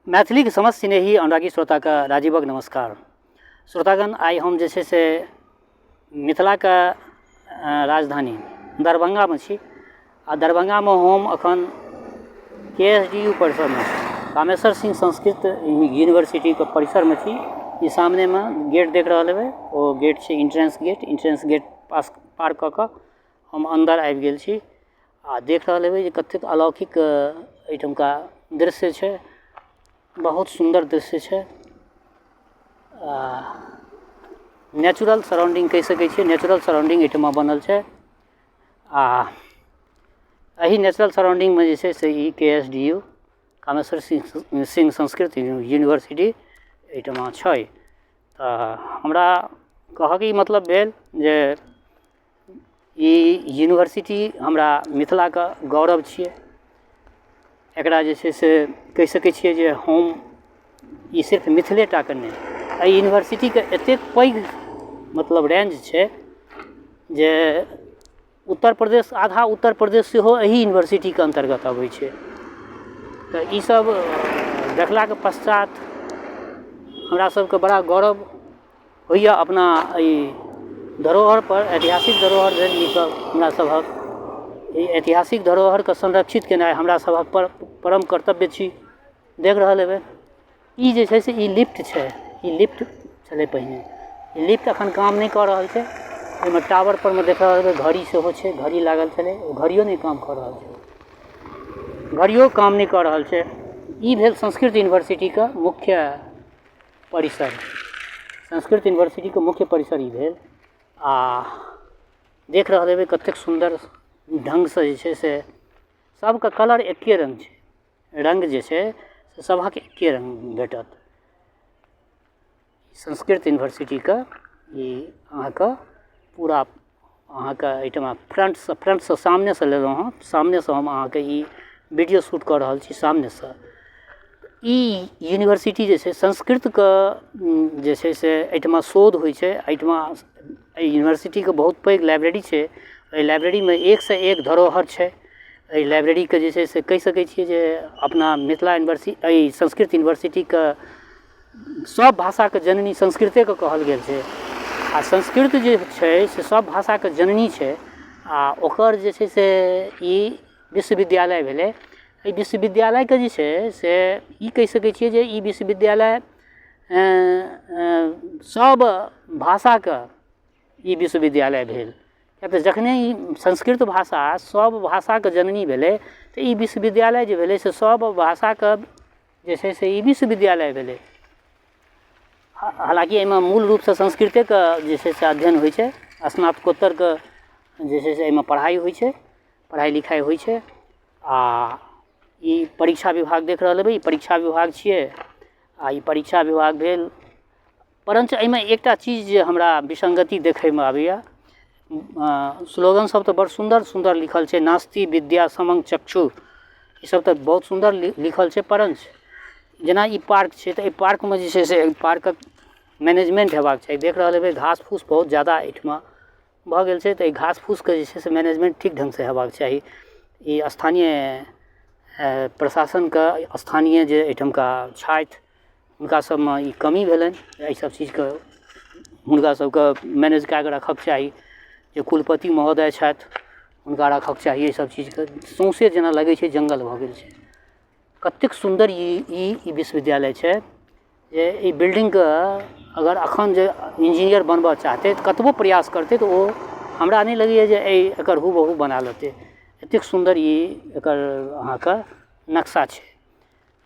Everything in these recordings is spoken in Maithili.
मैथिलीके समस्त स्नेही अनुरागी श्रोताके राजीवक नमस्कार। श्रोतागण, आइ हम जे छै से मिथिलाके राजधानी दरभङ्गामे छी आ दरभङ्गामे हम एखन के एस डी यू परिसरमे छी, कामेश्वर सिंह संस्कृत यूनिवर्सिटीके परिसरमे छी। ई सामनेमे गेट देख रहल हेबै, ओ गेट छै एन्ट्रेन्स गेट। एन्ट्रेन्स गेट पास पार कऽ कऽ हम अन्दर आबि गेल छी आ देख रहल हेबै जे कतेक अलौकिक एहिठुमका दृश्य छै। बहुत सुन्दर दृश्य छै आ नेचुरल सराउंडिंग कहि सकै छियै। नेचुरल सराउंडिंग एहिठुमा बनल छै आ एहि नेचुरल सराउंडिंगमे जे छै से ई के S D U Kameshwar Singh Sanskrit university एहिठुमा छै। तऽ हमरा कहऽके ई मतलब भेल जे ई यूनिवर्सिटी हमरा मिथिलाके गौरव छियै। एकरा जे छै से कहि सकै छियै जे हम ई सिर्फ मिथिलेटाके नहि, एहि यूनिवर्सिटीके एतेक पैघ मतलब रेंज छै जे उत्तर प्रदेश, आधा उत्तर प्रदेश सेहो एहि यूनिवर्सिटीके अन्तर्गत अबै छै। तऽ ईसब देखलाके पश्चात हमरा सबके बड़ा गौरव होइए अपना एहि धरोहरपर। ऐतिहासिक धरोहर भेल ईसब। हमरा सभक ई ऐतिहासिक धरोहरके संरक्षित केनाइ हमरा सभक परम कर्तव्य छी। देख रहल हेबै, ई जे छै से ई लिफ्ट छै। ई लिफ्ट छलै पहिने, ई लिफ्ट एखन काम नहि कऽ रहल छै। ओहिमे टावर परमे देख रहल हेबै, घड़ी सेहो छै, घड़ी लागल छलै, ओ घड़ियो नहि काम कऽ रहल छै, घड़ियो काम नहि कऽ रहल छै। ई भेल संस्कृत यूनिवर्सिटीके मुख्य परिसर। संस्कृत यूनिवर्सिटीके मुख्य परिसर ई भेल आ देख रहल हेबै कतेक सुन्दर ढङ्गसँ जे छै से सबके कलर एके रङ्ग छै। रङ्ग जे छै से सभक एके रङ्ग भेटत। संस्कृत यूनिवर्सिटीके ई अहाँके पूरा अहाँके एहिठमा फ्रन्टसँ सामनेसँ लेलहुँ हँ। सामनेसँ हम अहाँके ई वीडियो शूट कऽ रहल छी सामनेसँ। ई यूनिवर्सिटी जे छै संस्कृतके जे छै से एहिठमा शोध होइ छै। एहिठमा एहि यूनिवर्सिटीके बहुत पैघ लाइब्रेरी छै। एहि लाइब्रेरीमे एकसँ एक धरोहर छै। एहि लाइब्रेरीके जे छै से कहि सकै छियै जे अपना मिथिला यूनिवर्सिटी, एहि संस्कृत यूनिवर्सिटीके सब भाषाके जननी संस्कृतेके कहल गेल छै आ संस्कृत जे छै से सब भाषाके जननी छै आ ओकर जे छै से ई विश्वविद्यालय भेलै। एहि विश्वविद्यालयके जे छै से ई कहि सकै छियै जे ई विश्वविद्यालय सब भाषाके ई विश्वविद्यालय भेल, किएक तऽ जखने ई संस्कृत भाषा सब भाषाके जननी भेलै तऽ ई विश्वविद्यालय जे भेलै से सब भाषाके जे छै से ई विश्वविद्यालय भेलै। हालाँकि एहिमे मूल रूपसँ संस्कृतेके जे छै से अध्ययन होइ छै, स्नातकोत्तरके जे छै से एहिमे पढ़ाइ होइ छै, पढ़ाइ लिखाइ होइ छै। आ ई परीक्षा विभाग देख रहल हेबै, ई परीक्षा विभाग छियै आ ई परीक्षा विभाग भेल। परञ्च एहिमे एकटा चीज जे हमरा विसङ्गति देखैमे आबैए, स्लोगन सब तऽ बड़ सुन्दर सुन्दर लिखल छै, नास्ति विद्या समं चक्षु, ई सब तऽ बहुत सुन्दर लिखल छै। परञ्च जेना ई पार्क छै तऽ एहि पार्कमे जे छै से पार्कक मैनेजमेंट हेबाक चाही। देख रहल हेबै, घास फूस बहुत जादा एहिठमा भऽ गेल छै, तऽ एहि घास फूसके जे छै से मैनेजमेंट ठीक ढङ्गसँ हेबाक चाही। ई स्थानीय प्रशासनके, स्थानीय जे एहिठमका छथि, हुनका सबमे ई कमी भेलनि। एहिसब चीजके हुनका सबके मैनेज कए कऽ राखऽके चाही। जे कुलपति महोदय छथि, हुनका राखऽके चाही एहिसब चीजके। सौँसे जेना लगै छै जङ्गल भऽ गेल छै। कतेक सुन्दर ई ई विश्वविद्यालय छै जे ई बिल्डिङ्गके अगर एखन जे इन्जीनियर बनबऽ चाहतै तऽ कतबो प्रयास करतै तऽ ओ हमरा नहि लगैए जे एहि एकर हुबहू बना लेतै। एतेक सुन्दर ई एकर अहाँके नक्शा छै।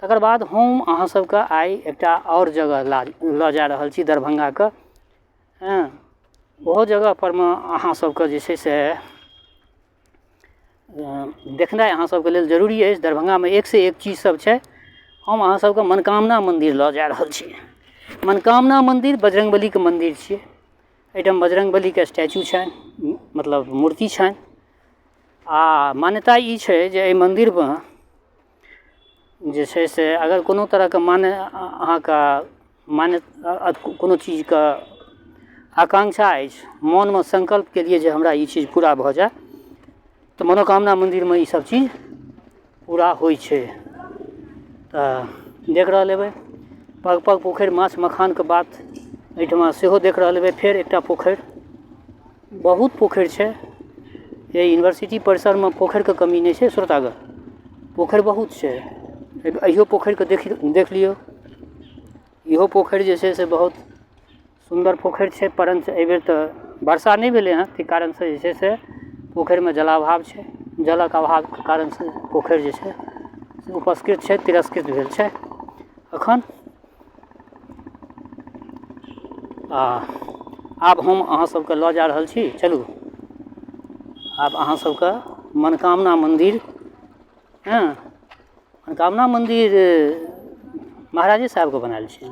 तकर बाद हम अहाँ सबके आइ एकटा आओर जगह लऽ जा रहल छी दरभङ्गाके। हँ, ओहो जगहपरमे अहाँ सबके जे छै से देखनाइ अहाँ सबके लेल जरूरी अछि। दरभङ्गामे एकसँ एक चीज सब छै। हम अहाँ सबके मनोकामना मन्दिर लऽ जा रहल छी। मनोकामना मन्दिर बजरङ्गबलीके मन्दिर छियै। एहिठाम बजरङ्गबलीके स्टैचू छनि, मतलब मूर्ति छनि आ मान्यता ई छै जे एहि मन्दिरमे जे छै से अगर कोनो तरहके मान्य अहाँके मान्य कोनो चीजके आकाङ्क्षा अछि, मोनमे सङ्कल्प केलियै जे हमरा ई चीज पूरा भऽ जाए, तऽ मनोकामना मन्दिरमे ई सब चीज पूरा होइ छै। तऽ देख रहल हेबै। पग पग पोखरि माछ मखानके बात एहिठमा सेहो देख रहल हेबै। फेर एकटा पोखरि, बहुत पोखरि छै एहि यूनिवर्सिटी परिसरमे, पोखरिके कमी नहि छै श्रोतागण, पोखरि बहुत छै। एहियो पोखरिके देख लियौ, इहो पोखरि जे छै से बहुत सुन्दर पोखरि छै, परञ्च एहिबेर तऽ वर्षा नहि भेलै हँ, ताहि कारणसँ जे छै से पोखरिमे जलाभाव छै। जलक अभावके कारणसँ पोखरि जे छै से उपस्कृत छै, तिरस्कृत भेल छै एखन। आ आब हम अहाँ सबके लऽ जा रहल छी, चलू आब अहाँ सबके मनोकामना मन्दिर। हँ, मनोकामना मन्दिर महाराजे साहेबके बनायल छै,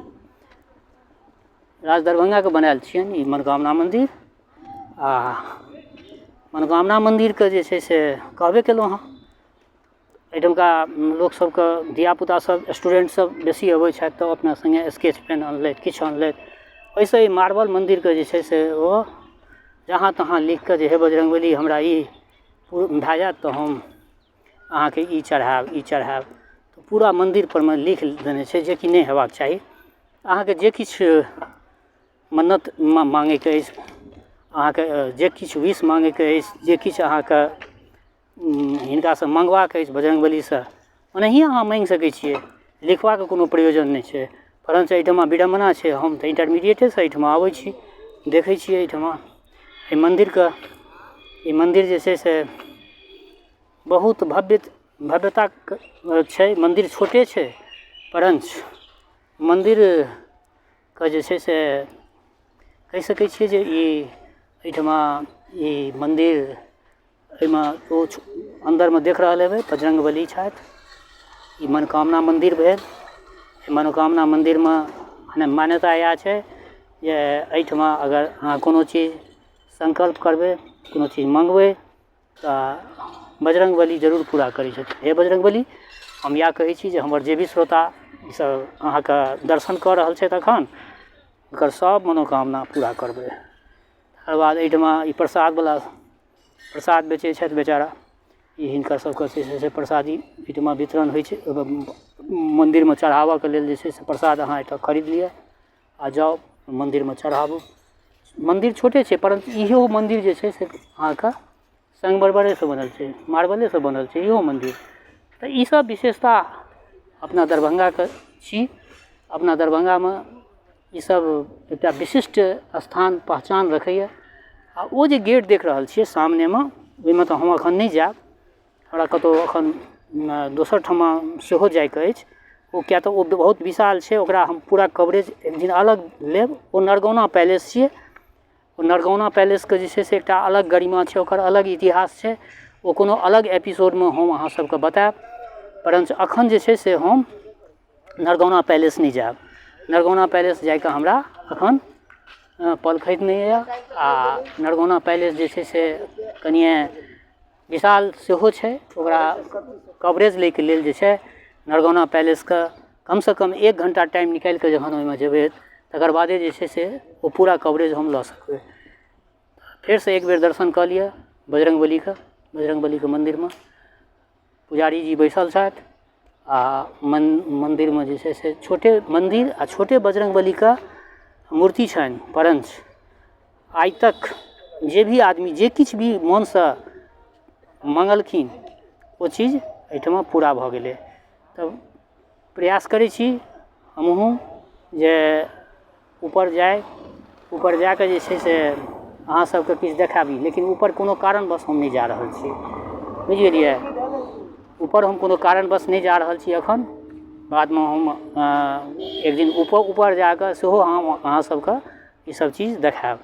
राज दरभङ्गाके बनायल छियनि ई मनोकामना मन्दिर। आ मनोकामना मन्दिरके जे छै से कहबे केलहुँ हँ, एहिठुमका लोकसभके धियापुता सब, स्टूडेन्ट सब बेसी अबै छथि तऽ अपना सङ्गे स्केच पेन अनलथि, किछु अनलथि। ओहिसँ ई मार्बल मन्दिरके जे छै से ओ जहाँ तहाँ लिखिकऽ जे हे बजरङ्गबली हमरा ई भए जायत तऽ हम अहाँके ई चढ़ायब, ई चढ़ायब, तऽ पूरा मन्दिरपर मे लिख देने छै, जेकि नहि हेबाक चाही। अहाँके जे किछु मन्नत माँगैके अछि, अहाँके जे किछु विश माँगैके अछि, जे किछु अहाँके हिनकासँ मङ्गबाक अछि बजरङ्गबलीसँ, ओनाहिए अहाँ माँगि सकै छियै, लिखबाके कोनो प्रयोजन नहि छै। परञ्च एहिठमा विडम्बना छै, हम तऽ इन्टरमीडिएटेसँ एहिठमा अबै छी, देखै छियै एहिठमा एहि मन्दिरके। ई मन्दिर जे छै से बहुत भव्य भव्यताके छै। मन्दिर छोटे छै, परञ्च मन्दिरके जे छै से कहि सकै छियै जे ई एहिठमा ई मन्दिर एहिमे ओ अन्दरमे देख रहल हेबै बजरङ्गबली छथि। ई मनोकामना मन्दिर भेल। एहि मनोकामना मन्दिरमे मने मान्यता इएह छै जे एहिठमा अगर अहाँ कोनो चीज सङ्कल्प करबै, कोनो चीज मङ्गबै तऽ बजरङ्गबली जरूर पूरा करै छथिन। हे बजरङ्गबली, हम इएह कहै छी जे हमर जे भी श्रोता ईसब अहाँके दर्शन कऽ रहल छथि एखन, हुनकर सब मनोकामना पूरा करबै। तकर बाद एहिठमा ई प्रसादवला प्रसाद बेचै छथि बेचारा। ई हिनकर सबके जे छै से प्रसादी एहिठमा वितरण होइ छै। मन्दिरमे चढ़ाबऽके लेल जे छै से प्रसाद अहाँ एतऽ खरीद लिअ आओर जाउ मन्दिरमे चढ़ाबू। मन्दिर छोटे छै, परन्तु इहो मन्दिर जे छै से अहाँके सङ्गमरमरेसँ बनल छै, मार्बलेसँ बनल छै इहो मन्दिर। तऽ ई सब विशेषता अपना दरभङ्गाके छी। अपना दरभङ्गामे ई सब एकटा विशिष्ट स्थान पहचान रखैए। आओर ओ जे गेट देख रहल छियै सामनेमे, ओहिमे तऽ हम एखन नहि जायब, हमरा कतहु एखन दोसर ठमा सेहो जाइके अछि। ओ किएक तऽ ओ बहुत विशाल छै, ओकरा हम पूरा कवरेज एक दिन अलग लेब। ओ नरगौना पैलेस छियै। ओ नरगौना पैलेसके जे छै से एकटा अलग गरिमा छै, ओकर अलग इतिहास छै। ओ कोनो अलग एपिसोडमे हम अहाँ सबके बतायब, परञ्च एखन जे छै से हम नरगौना पैलेस नहि जायब। नरगौना पैलेस जाइके हमरा एखन पलखति नहि यऽ। आओर नरगौना पैलेस जे छै से कनिए विशाल सेहो छै, ओकरा कवरेज लैके लेल जे छै नरगौना पैलेसके कमसँ कम एक घण्टा टाइम निकालिकऽ जखन ओहिमे जेबै तकर बादे जे छै से ओ पूरा कवरेज हम लऽ सकबै। फेरसँ एक बेर दर्शन कऽ लिअ बजरङ्गबलीके। बजरङ्गबलीके मन्दिरमे पुजारी जी बैसल छथि आओर मन्दिरमे जे छै से छोटे मन्दिर आओर छोटे बजरङ्गबलीके मूर्ति छनि, परञ्च आइ तक जे भी आदमी जे किछु भी मोनसँ मङ्गलखिन ओ चीज एहिठमा पूरा भऽ गेलै। तऽ प्रयास करै छी हमहूँ जे ऊपर जाइ, ऊपर जाकऽ जे छै से अहाँ सबके किछु देखाबी, लेकिन ऊपर कोनो कारणवश हम नहि जा रहल छी, बुझि गेलियै? ऊपर हम कोनो कारणवश नहि जा रहल छी एखन। बादमे हम एक दिन ऊपर जाकऽ सेहो हम अहाँ सबके ई सब चीज देखायब।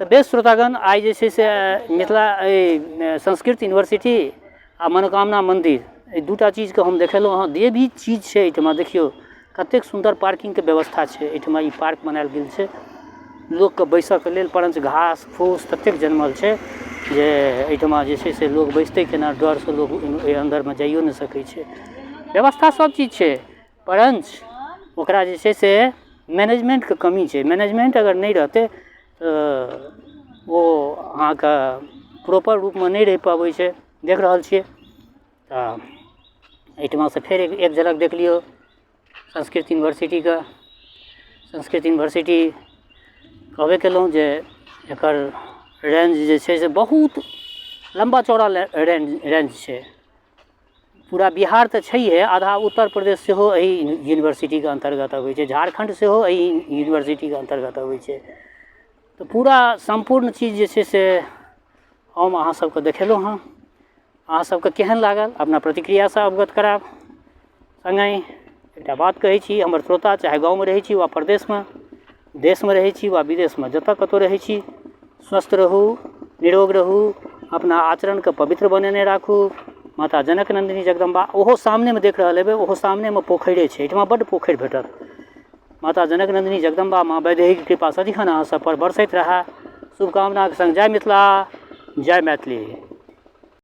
तऽ बेस श्रोतागण, आइ जे छै से मिथिला एहि संस्कृत यूनिवर्सिटी आ मनोकामना मन्दिर, एहि दूटा चीजके हम देखेलहुँ हँ। जे भी चीज छै एहिठमा देखियौ कतेक सुन्दर पार्किंगके व्यवस्था छै एहिठमा। ई पार्क बनायल गेल छै लोकके बैसऽके लेल, परञ्च घास फूस ततेक जनमल छै जे एहिठमा जे छै से लोक बैसतै केना? डरसँ लोक ओहि अन्दरमे जाइयो नहि सकै छै। व्यवस्था सब चीज छै, परञ्च ओकरा जे छै से मैनेजमेन्टके कमी छै। मैनेजमेन्ट अगर नहि रहतै तऽ ओ अहाँके प्रोपर रूपमे नहि रहि पबै छै। देख रहल छियै। तऽ एहिठमासँ फेर एक झलक देख लियौ। संस्कृत यूनिवर्सिटीके। संस्कृत यूनिवर्सिटी कहबे कयलहुँ जे एकर रेंज जे छै से बहुत लम्बा चौड़ा रेंज छै। पूरा बिहार तऽ छैहे, आधा उत्तर प्रदेश सेहो एहि यूनिवर्सिटीके अन्तर्गत अबै छै, झारखण्ड सेहो एहि यूनिवर्सिटीके अन्तर्गत अबै छै। तऽ पूरा सम्पूर्ण चीज जे छै से हम अहाँ सबके देखेलहुँ हँ। अहाँ सबके केहन लागल, अपना प्रतिक्रियासँ अवगत करायब। सङ्गहि एकटा बात कहै छी, हमर श्रोता चाहे गाँवमे रहै छी वा परदेशमे, देशमे रहै छी वा विदेशमे, जतऽ कतहु रहै छी, स्वस्थ रहू, निरोग रहू, अपना आचरणके पवित्र बनेने राखू। माता जनक नन्दिनी जगदम्बा, ओहो सामनेमे देख रहल हेबै, ओहो सामनेमे पोखरिए छै, एहिठमा बड्ड पोखरि भेटत। माता जनक नन्दिनी जगदम्बा माँ वैदेहीके कृपा सदिखन अहाँ सबपर बरसैत रहए, शुभकामनाके सङ्ग। जय मिथिला, जय मैथिली।